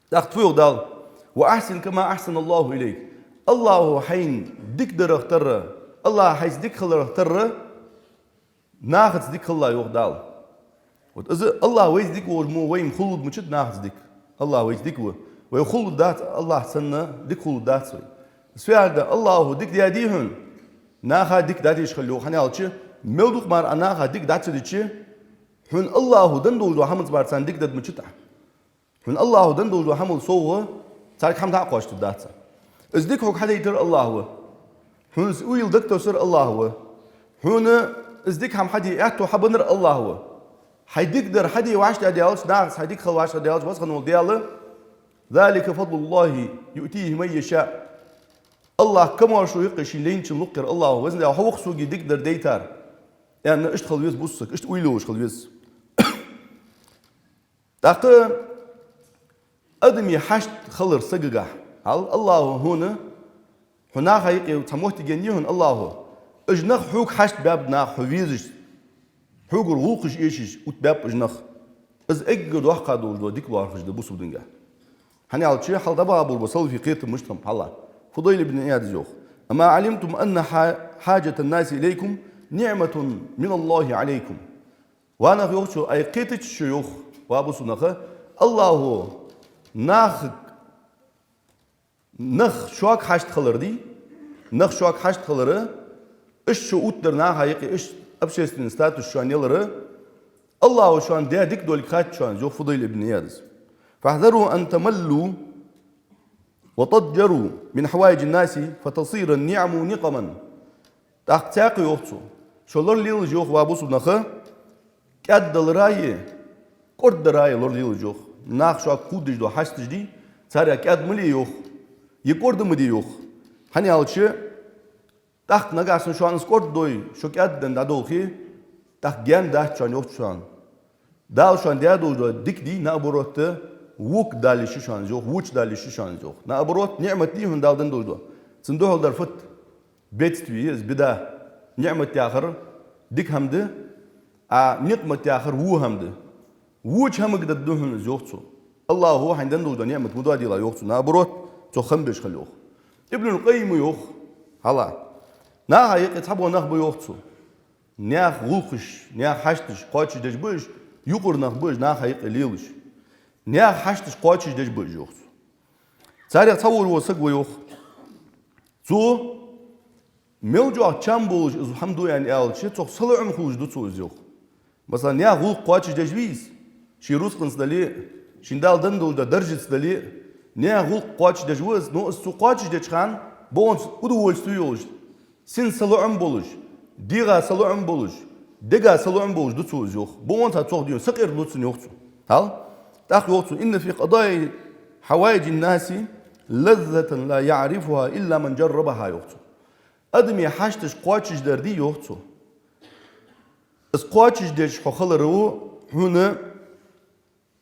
ТӀаккха фу йоах Дала: «وأحسن كما أحسن الله إليك». АллахӀа хьайна дика дарах тарра, АллахӀа хьайца дика хиларах тарра, нахаца дика хилалахь, йоах Дала. Вот из АллахӀ вайца дика волаш мо вайна хулаш мичад нахаца дика? АллахӀ вайца дика ва. Вай хулаш дац, АллахӀ санна дика хулаш дац вай. Из фу яхилга да? АллахӀа дика даьдий хьона, наха дика дӀадеш хила йоах, хӀана аьлча, мел дукха мара Ӏа наха дика дӀа ца дича, хьона АллахӀо денна долаш дола хӀаманца мара царна дика дергда мичад Ӏа. Хьона АллахӀо денна долаш дола хьамал совгӀа, царга хӀама дӀа а кхоачийтаргдац Ӏа. Из дика хьога хьадайтар АллахӀ ва. Хьона из уйла дагатоссар АллахӀ ва. Хьона из дика хӀама хьаде аьттув хьабеннар АллахӀ ва. Хьай дика дар хьаде вӀаштӀехьадаьлча, нахаца хьай дика хила вӀаштӀехьадаьлча, веза хинна вола Даьла: «ذلك فضل الله يؤتيه من يشاء». АллахӀ камаьршо юкъе шийна лайначунна лургьяр АллахӀ ва. Веза Даьла, хьо ва-кх сога дика дар дайтар, аьнна, иштта хила веза бусалба саг, иштта уйла йолаш хила веза. ТӀаккха адаме хьашт хилар сагагахь. Хьал АллахӀо хьона, хьо наха юкъе цхьа моттиг еннай хьона АллахӀо. Уж нах хьога хьашт баьб, нах хьо везаш, хьогара гӀулакхаш эшаш, оттабаьб уж нах. Из эггара доккха долаш дола дика лоархӀаш да бусалба динагахь. ХӀана аьлча, хьалха дӀабахабаьр ба салафий кхетам мишта хиннаб хьалха. Фудайл ибн Ӏияда йоах: «أما علمتم أن ح-، حاجة الناس إليكم نعمة من الله عليكم». Ва нах, йоах цо, ай кхетача шо, йоах, ва бусалба нах, АллахӀо нахага, нах шуга хьашт хилар дий, нах шуга хьашт хилар, иштта шо оттадар наха юкъе, иштта общественный статус шоана ялар, АллахӀо шоана даь дика долга хаьттад шоана, йоах Фудайл ибн Ӏияда. «فاحذروا أن تملوا وتضجروا من حوائج الناس فتصير النعم نقما». ТӀаккха цхьаькха, йоах цо, шо лоралелаш, йоах, ва бусалба нах, кӀаьддалара е кӀордадарара лоралелаш, йоах. Наха шуга хьадеш дола хьашташ дий, царех кӀаьда ма ле, йоах, е кӀорда ма де, йоах. ХӀана аьлча, тӀаккха нагахьа санна шоана из кӀордадой, шо кӀаьдденна дӀадолхе, тӀаккха гаьна дац шоана, йоах цо, шоана. Дала шоана даь долаш дола дика дий, наоборот, вокх дала йиш я шоана из, йоах, воча дала йиш я шоана из, йоах. Наоборот, ниӀмат дий хьона Дала денна долаш дола. Цунна духьал дар фуд? Бедствие я из, беда. НиӀмат яхар дика хӀама да, а никъмат яхар во хӀама да. Воча хӀамага дергда хьона из, йоах цо. АллахӀо хьайна денна долаш дола ниӀмат ма доаделахь, йоах цо. Наоборот, цох хам беш хила, йоах. Ибнул Къаййима йоах, хьалха, наха юкъе цхьабола нах ба, йоах цо. Наьха гӀулакхаш, наьха хьашташ кхоачашдеш ба уж, юкъара нах ба уж, наха юкъе лелаш. Наьха хьашташ кхоачашдеш ба уж, йоах цо. Царех цхьаволча вола саг ва, йоах. Цо мел чӀоагӀа чам болаш из хӀама ду аьнна аьлча, цох салоӀам хулаш ду цо из, йоах. Масала, наьха гӀулакх кхоачашдеш вий из? Ший рузкъанца дале а, шийна Дала денна долаш дола даржаца дале а, наьха гӀулакх кхоачашдеш ва из, но из цо кхоачашдеча хана бокъонца удовольствие йолаш, сина салоӀам болаш, дегӀа салоӀам болаш, дега салоӀам болаш ду цо из, йоах. Бокъонца цох дийна сакъердалу цунна, йоах цо. Хьал? ТӀаккха йоах цо: «إن في قضاء حوائج الناس لذة لا يعرفها إلا من جربها», йоах цо. Адамий хьашташ кхоачашдар дий, йоах цо. Из кхоачашдеш хьо хилар ва хьона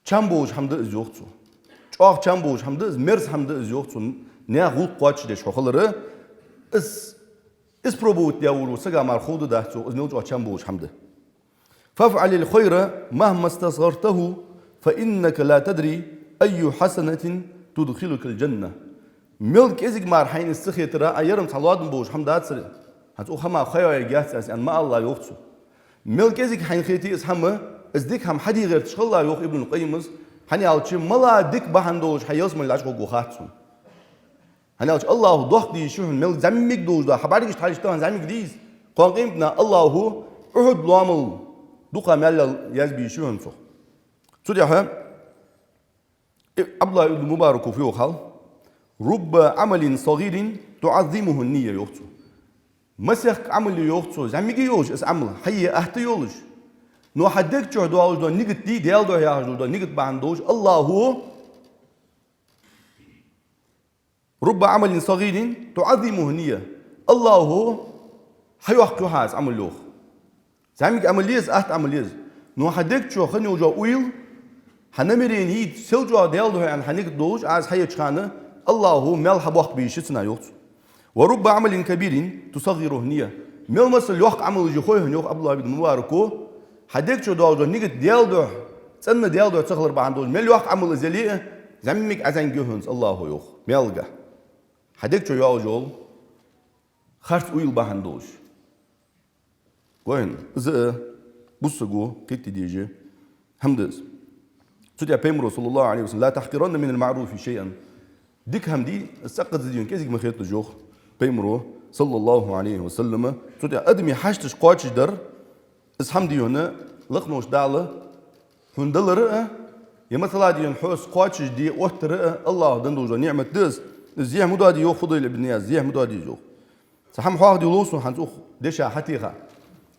чам болаш хӀама да из, йоах цо. ЧӀоагӀа чам болаш хӀама да из, мерза хӀама да из, йоах цо. Наьха гӀулакх кхоачашдеш хьо хилар, из, из испробовать даь волча сага мара ховргдац, йоах, из мел чӀоагӀа чам болаш хӀама да. «فافعل الخير مهما استصغرته فإنك لا تدري أي حسنة تدخلك الجنة». Мел кӀезига мара хьайна из ца хетар а, ер-м цхьа лоадам болаш хӀама дацар, хӀанз укх хӀамах ха йоаергьяц аз аьнна ма алалахь, йоах цо. Мел кӀезига хьайна хете из хӀама, из дика хӀама хьаде гӀерташ хилалахь, йоах Ибнул Къаййимас, хӀана аьлча, мала дика бахьан долаш хьо ялсмале дӀачугӀоргва хац хьона. ХӀана аьлча АллахӀо доккха де йиш я хьона, мел зӀамига долаш да, хьа бӀаргашта хьалъиштта хьона зӀамига дий из, кхоана къематдийнахьа АллахӀо Ухьуд лоамал дукха маьл ял-, язбе йиш я хьона цох. Цудухьа Ӏабдуллахь ибн Мубарака фу йоах хьал: «رب عمل صغير تعظمه النية», йоах цо. Масех Ӏамал я, йоах цо, зӀамига йолаш из Ӏамал, хьае атта йолаш, но хьа дег чу долаш дола нигат дий, Даьла духьа яхаш дола нигат бахьан долаш АллахӀо «رب عمل صغير تعظمه النية». АллахӀо хьайоаккх, йоах, из Ӏамал, йоах. ЗӀамига Ӏамал я из, атта Ӏамал я из. Но хьа дег чу хинна йолаш йола уйла, хьа намерение, сел чӀоагӀа Даьла духьа аьнна хьа нигат долаш, Ӏа из хьаеча хана, АллахӀо маьл хьабоаккхаргба йиш я цунна, йоах цо. «ورب عمل كبير تصغره النية». Мел масал йоккха Ӏамалаш я хой хьона, йоах Ӏабдуллахь ибн Мубарака, хьа дег чу долаш дола нигат Даьла духьа, цӀена Даьла духьа ца хилар бахьан долаш, мел йоккха Ӏамал из яле а, зӀамига Ӏазанга я хьона из АллахӀо, йоах, маьлага. Хьа дег чу йолаш йола харц уйла бахьан долаш. Гой хьона, из а бусалба саго кхетаде дезаш хӀама да из. Цудухьа Пайхамаро, صلى الله عليه وسلم: «لا تحقرن من المعروف شيئا». Дика хӀама дий, из цӀаккха а дий хьона, кӀезига ма хеталаш, йоах Пайхамаро, صلى الله عليه وسلم. Цу тӀа адамий хьашташ кхоачашдар, из хӀама дий хьона, лакхаволча Дала хьона далар а, е масала дий хьона хьо из кхоачашде оттар а АллахӀа денна долаш дола ниӀмат да из. Из зехьа ма доадий йоах Фудайл ибн Ияз, зехьа ма доадий из йоах. Цхьа хӀама хьоахаде лов сона хӀанз укх деша хьатӀехьа.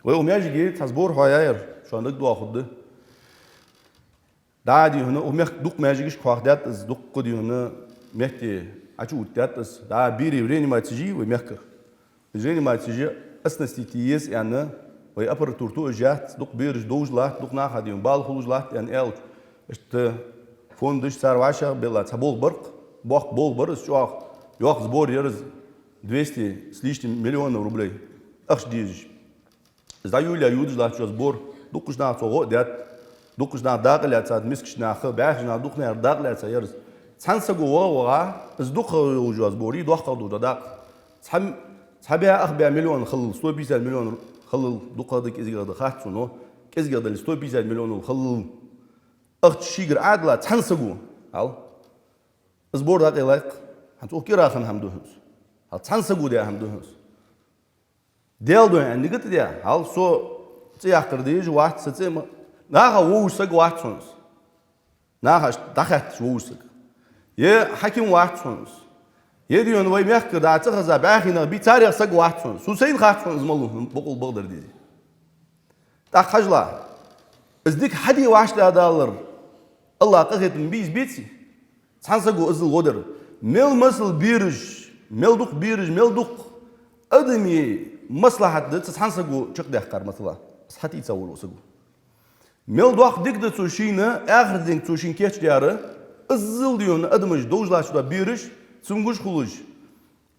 Вай укх маьждиге цхьа сбор хьоаяьяр, шоана дагадоагӀаргда. ДӀа дий хьона, укх мехка дукха маьждигашка хьоахадаьд из, дукха дий хьона метте Ӏочуоттадаьд из. ДӀа берий реанимацеш йий вай мехкара. Из реанимацеш оснастить е еза аьнна, вай аппаратура тоъаш яц, дукха бераш довш латт, дукха наха дий хьона бала хулаш латт аьнна аьлча, иштта фондаш цар вӀашагӀбелла цхьа болх бар-кх, боккха болх бар из чӀоагӀа, йоккха сбор яр из, двести с лишним миллионов рублей ахча дезаш. Из дӀайолаяь йодаш латт шоана сбор, дукхача наха цо гӀо а даьд, дукхача наха дакъа лаьцад, мискача наха, бӀаьхий наха, дукха наха дакъа лаьца яр из. Цхьан саго ваха-ваха, из дукхагӀа йолаш йола сбор йий, доккхагӀа долаш дола дакъа. Цхьа, цхьа бӀаь, ах бӀаь миллион хилал, сто пятьдесят миллион хилал, дукхагӀа да, кӀезигагӀа да хац сона, кӀезигагӀа дале сто пятьдесят миллионов хилал. Ахча шийгара Ӏодилла цхьан саго, хьал. Из сбор дӀакъайлай-кх, хӀанз укх кӀира хинна хӀама да хӀанз. Хьал цхьан саго даь хӀама да хӀанз. Даьла духьа аьнна нигат а даь, хьал со цӀи яккхар дезаш вац, са цӀи ма-, наха вовзаш саг вац хӀанз. Наха иштта дӀахаьтташ вовзаш саг. Е хьаким вац хӀанз. Е дий хьона вай мехка дӀа ца хеза бӀаьхий нах бий, царех саг вац хӀанз. Сона сайна хац хӀанз из малув, бокъонца бакъдар дезий. ТӀаккха хьажал, из дика хьаде вӀаштӀехьадалар АллахӀа къахетам бий из, беций? Цхьан саго иззал гӀо дар. Мел масал бераш, мел дукха бераш, мел дукха адамий маслахьат да цу цхьан саго чакхдаьккхар, масала, из хьатӀаийца вола саго. Мел доккха дика да цо шийна, ахарат денга цо шийна кийчдаьр, иззал дий хьона адамаш довш латташ дола бераш, цамогаш хулаш.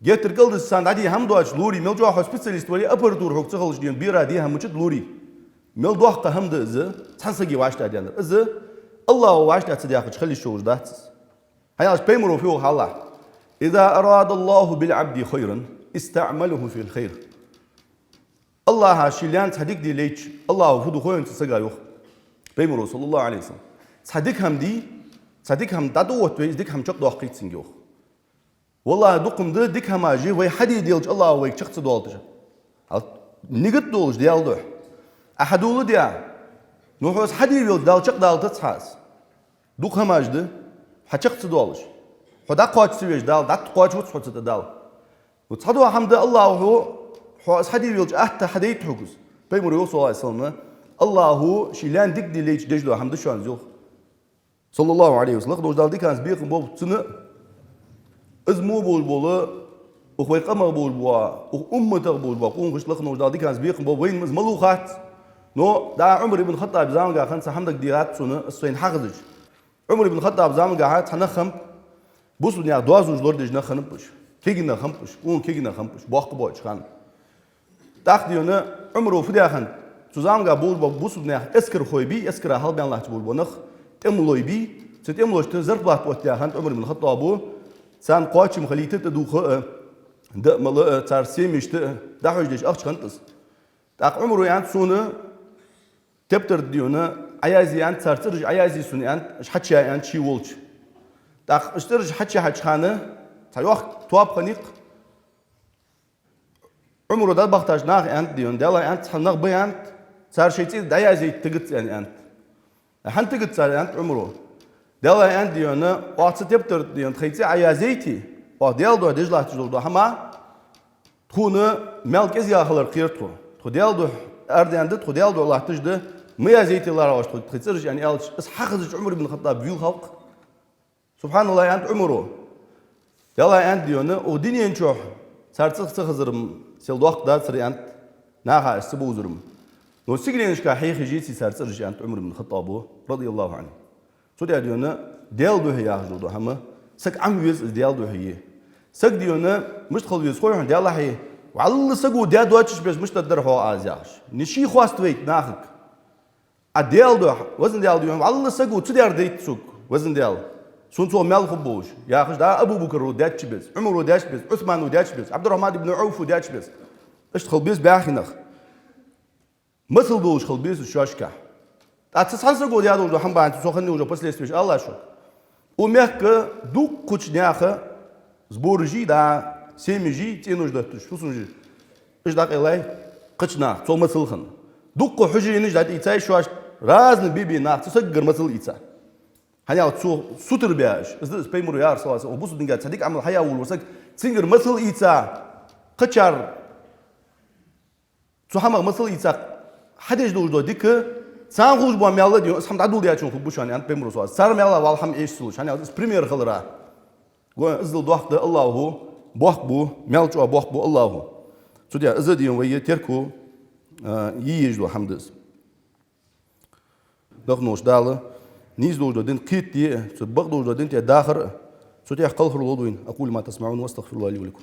Геттара кӀалдиса царна дӀаде хӀама доацаш лорий, мел чӀоагӀа хьо специалист вале а, аппаратура хьога ца хилча дий хьона бера де хӀама мичад лорий. Мел доккха хӀама да из, цхьан саге вӀаштӀехьадаьннар. Из АллахӀа вӀаштӀехьа ца даьккхача хила йиш йолаш дац из. ХӀана аьлча Пайхамаро фу йоах хьалха: «إذا أراد الله بالعبد خيرا استعمله في الخير». АллахӀа ший лаьнна цхьа дика де лайча, АллахӀа фу ду хой хьона цу сага, йоах Пайхамаро, صلى الله عليه وسلم. Цхьа дика хӀама дий, цхьа дика хӀама дӀатӀаотт вай, из дика хӀама чакхдоаккхийт цунга, йоах. ВаллахӀи, дукха хӀама да, дика хӀамаш вай хьаде делча, АллахӀа вайга чакх ца доалийташ. Хьал нигат долаш Даьла духьа Ӏа хьадоладаь, ну, хьо из хьаде велча, Дала чакхдалийтац хьа из. Дукха хӀамаш да, хьа чакх ца доалаш. Хьо дӀакхоачаш ца веш Дала, дӀатӀакхоачавац хьо цу тӀа Дала. Ну, цхьадола хӀама да АллахӀа, хьо из хьаде велча, атта хьадайт хьога из. Пайхамаро йоах, صلى الله عليه وسلم, АллахӀа ший лаьнна дика де лайча деш дола хӀама да шоана из, йоах. صلى الله عليه وسلم. Лакха волча Дала диканца бекхам болба цунна. Из мо болаш бола, укх вай къамах болаш бола, укх умматах болаш бола къонахашта лакха волча Дала диканца бекхам болба, вайна из малув хац. Но дӀа Ӏумар ибн ХаттӀаба заманга хинна цхьа хӀама дагадеха цунна, из сайна хьахезача. Ӏумар ибн ХаттӀаба заманга цхьа нах хиннаб, бусалба наьха доазув лорадеш нах хиннаб уж. Кегий нах хиннаб уж, къона кегий нах хиннаб уж, боккха боацаш хана. ТӀаккха дий хьона Ӏумаро фу даь хиннад? Цу заманга болаш бола бусалба наьха эскархой бий, эскара хьалбаьнна латташ болаш бола нах, тӀемалой бий, цу тӀемалошта зарплата оттадаь хиннад Ӏумар ибн ХаттӀаба, царна кхоачам хилийта, тӀадувха а, даа-мала а, цар семьяшта а дӀахьожадеш ахча хиннад из. ТӀаккха Ӏумаро аьннад: «Сона тептар тӀа дий хьона Ӏоязъе», аьннад, «цар цӀераш Ӏоязъе сона», аьннад, уж хьачуяь, аьннад, ше волча. ТӀаккха уж цӀераш хьачуяхьача хана цхьа йоккха тоаба хиннай-кх. Ӏумаро дӀабахийтача наха аьннад дий хьона: «Даьллахь, — аьннад, — цхьа нах ба, — аьннад, — цар шоай цӀи дӀаязъяйта тегац аьнна», — аьннад. «ХӀана тегац цар?» — аьннад Ӏумаро. «Даьллахь, — аьннад дий хьона, — оаха цу тептар тӀа дий хьона тхоай цӀи Ӏоязъяйте, оаха Даьла духьа деш латташ дола хӀама тхона маьл кӀезига хилар кхер тхо. Тхо Даьла духьа арадаьнна да, тхо Даьла духьа латташ да, ма язъяйте лара оаш тхоай, тхоай цӀераш», — аьнна аьлча, из хьахезача Ӏумар ибн ХаттӀаб вийлхав-кх. «СубхьаналлахӀ, — аьннад Ӏумаро. — Даьллахь, — аьннад дий хьона, — укх дунен чухь цар цӀи ца хезар-м сел доккха дацар, — аьннад, — наха из ца бовзар-м. Но сигаленашка хьехаш йиций цар цӀераш», — аьннад Ӏумар ибн ХаттӀабо, رضي الله عنه. Цу тӀа дий хьона Даьла духьа яхаш дола хӀама, саг Ӏомаве веза из Даьла духьа. Саг дий хьона мишта хила веза хой хьона, Даьллахьий, вӀалла саго даь доацаш беса мишта дар хьогӀ аз яхаш. Не ше хоаставайта нахага. А Даьла духьа, везан Даьла, дий хьона, вӀалла саго ца даьр дайта сога, везан Даьла. Сона цох маьл хургболаш, яхаш, дӀа Абу Бакро даьча беса, Ӏумаро даьча беса, Ӏусмано даьча беса, Ӏабдуррахьман ибн Ӏавфо даьча беса. Иштта хила беза баьхий нах. Масал долаш хила беза уж шоашкахь. ТӀаккха цу цхьан саго даь долаш дола хӀама бахьан долаш цу хана йолаш йола последствеш алалаш шоана. Укх мехка дуккхача наьха сбораш йий, дӀа, Семьяш, цӀенош дотташ, фусамаш, уж дӀакъайлай кхыча наха, цо мацал хинна. Дукха хьужаренаш дӀатӀаийцай шоашта, разный бе-бе нах, цу сагагара мацал ийца. ХӀана аьлча цо сутара баьш, из да из, Пайхамара аьлар, صلى الله عليه وسلم, бусалба динга цхьа дика Ӏамал хьаяволавар саг, цунгара мацал ийца, кхычар цу хӀамах мацал ийца хьадеш долаш дола дика, царна хулаш бола маьл а дий хьона, из хӀама дӀадоладаьчунна хургба шоана, аьннад Пайхамара, صلى الله عليه وسلم. Цар маьла вала хӀама эшаш ца луш, хӀана аьлча из пример хилар. Гой, иззал доккха да АллахӀа боккха бу, маьл чӀоагӀа боккха бу АллахӀа. Цудухьа из а дий хьона вай терко, а, е езаш дола хӀама да из. Даха волча Дала нийса долаш дола дин кхетаде а, цу бакъ долаш долча дина тӀа дахар а, цу тӀа кхалхар лолда вайна. أقول ما تسمعون وأستغفر الله لي ولكم.